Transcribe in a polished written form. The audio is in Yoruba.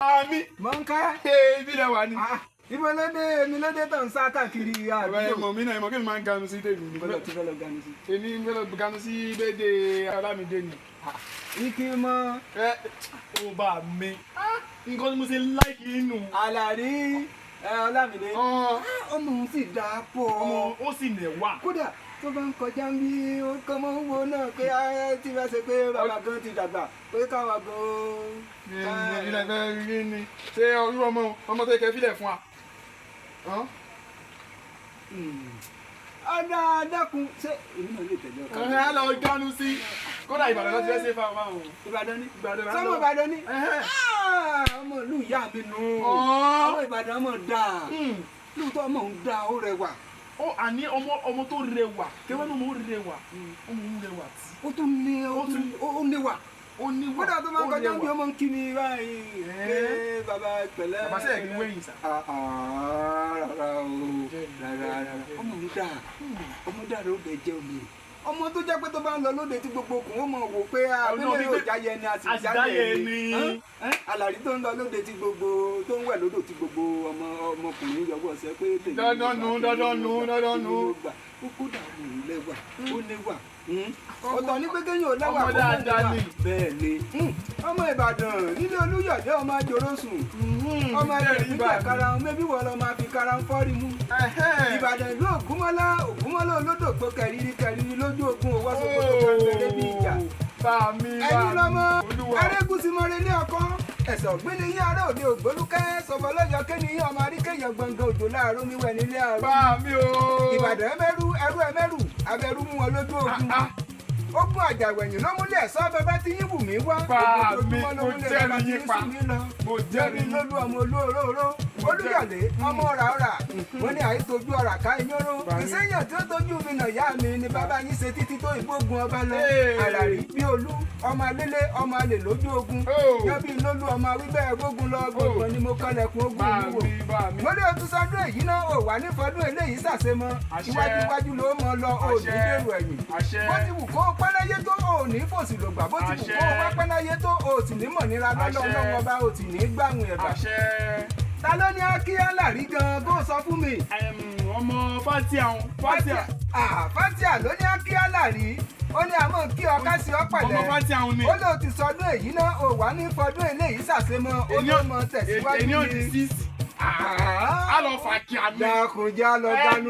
Àmì. Mọ̀nká. Ee, ibi lẹ wà ní. Ibo ló dé, èmi ló dé tó ń sá káàkiri Ọ̀rẹ́ àdúgbò. ìmọ̀ mi náà, ìmọ̀ kí mi máa ń ganu sí tèmi ni. Bọ́lá ti fẹ́ lọ ganu sí. Èmi ń fẹ́ lọ ganu sí bédè Ọlámídé ni. Ike mọ́. Ẹ ó bá mi. Nǹkan tí mo ṣe láìkì inú. Àlàrí ẹ, Ọlámídé. Ọmọ òun sì dáa pọ̀. Ọmọ ó sì nẹ̀ wá. Kódà tó bá ń kọjá ń bí ó kọ́ mọ́ ń wo náà pé á ti fẹ́ ṣe pé bàbá gan ti dàgbà pé káwa gan. Ilẹ̀ fẹ́ rí ni. Ṣé irú ọmọ tó yẹ kẹ́ fílẹ̀ fún wa? Ọ̀dà dákun, ṣé èmi náà lè tẹ̀lé ọkọ? Ẹ á lọ ganu sí. Kódà Ìbàdàn lọ ti fẹ́ ṣe fáwọn àwọn. Ìbàdàn ni. Ìbàdàn là ń Sọmọ lọ. Ìbàdàn ni. Ẹhẹ́. Ah, ọmọ ìlú ìyá mi nù. Ọmọ Ìbàdàn ọmọ dáa. Lóòótọ́ ọmọ òun dáa, ó rẹwà. Ó àní ọmọ tó rẹwà kẹwàá ní ọmọ ó rẹwà, ọmọ ó rẹwà tí. Ó tún ní ó tún ó níwà. Ó níwà. Kódà tó máa ń ó kọjá bí rẹwà. ọmọ ń kí mi báyìí pé bàbá pẹ̀lẹ́. Bàbá sẹ́yìn kí n wẹ̀yìn sà. Ah, ah, rárá o, rárá rárá, ọmọ òun dáa, ọmọ dáa ló bẹ jẹ́ omi, ọmọ tó jẹ́ pé tó bá ń lọ lóde tí gbogbo okùn ó mọ̀ wò pé abẹ́lé yóò jáyẹ ni a sì a sì jáyẹ jáyẹ ni. ni. Ẹ́n? Àlàrí tó ń lọ lóde tí gbogbo tó ń wẹ̀ lódò tí gbogbo ọmọ ọmọkùnrin yọwọ́ sẹ pé tèmi ni Dandan ó nu, gbà, dandan tèmi nu, ni ó gbà, dandan tèmi nu. ni ó gbà. Ó kódà òun lẹ́wà, ó lẹ́wà. Ọ̀tọ̀ ní pé kéèyàn ò lẹ́wà Ọmọ kó má dáadáa lẹ́wà. ni. Bẹ́ẹ̀ ni. Ọmọ Ìbàdàn nílé Olúyọ̀dé, ọmọ àjòrò sùn, ọmọ àjòrò karahun mẹ́bí wọ́n lọ́ máa fi karahun fọ́rí mú. Ìbàdàn ìlú Ògúnmọ́lá, Ògúnmọ́lá olódò tó kẹrìírí kẹrìírí lójú ogun, òwò sokoto kẹrìírí bí ìjà. Bá mi bá Ẹ̀yin lọ́mọ Olúwa. Arégúsí mọ́rẹ́ ní ọkọ́ ẹ̀sọ̀ gbélé yín, ará òde ògbólúkẹ́ sọ̀bọ̀lọ́yọ̀ kéni yín, ọmọ àríkèyàn gbọ̀ngàn òjò láàárọ̀ mi wẹ̀ nílé àárọ̀. Bá mi o. Ìbàdàn ẹmẹ́rú ẹrú ẹmẹ́rù abẹ́rú mú wọn lójú ogun. Ogun àjàwẹ̀yìn ló múlẹ̀ ẹ̀sọ́ bàbá tí yín wù mí wá. Bá Ogun mi, ojoojúmọ́ ló mo múlẹ̀ jẹ́rìí bàbá tí yín yín pa. sùn mí lọ. Mo Jẹ́bi jẹ́rìí yín. lólú ọmọ olóòróró Olúyọ̀lé ọmọ ọ̀rà ọ̀rà wọ́n ní àìtójú ọ̀rà ká iyánró. Ìsẹ́yìn tí ó tójú mi nà yá mi ni bàbá yín ṣe títí tó ìgbógun ọba lọ. Hey. Àràrí bí olú ọmọ alélé ọmọ alè lójú ogun. Oh. Yọ́bí lólú ọmọ awíbẹ̀ gbógun lọ gbọ̀ngbọ̀n ni mo kọlẹ̀kùn ogun Bá mi wò. mi bá mi. Mo ní o tún sọdún èyí náà, ò wà ní fọdún eléyìí ṣàṣemọ. Àṣẹ. Iwájú iwájú ló mọ lọ, ò ní Àṣẹ. dèrò ẹ̀yìn. Àṣẹ. Bó ti wù kó o pẹ́ láyé tó, ò ní fòsì lògbà. Bó ti wù Àṣẹ. kó o wá pẹ́ láyé tó, ò sì ní mọ̀ nira lọ́lọ́. Àṣẹ. Ọlọ́run ọba ò sì ní gbàùn ẹ̀bà. Àṣẹ. Ta ló ní akí Àlàrí gan kó sọ fún mi? Ọmọ Fatia ń Fatia. Ah, Fatia ló ní akí Àlàrí, ó ní àmọ́ kí ọ ká sí ọ pẹ̀lẹ́. Ọmọ Fatia ń ni. Ó lóò ti sọdún èyí náà, ò wá ní fọdún eléyìí ṣàṣemọ, ó ló mọ tẹ̀síwájú Èní ò di ni. sísì. Ah, Á lọ fà kíá mi. Dákun já lọ dánú.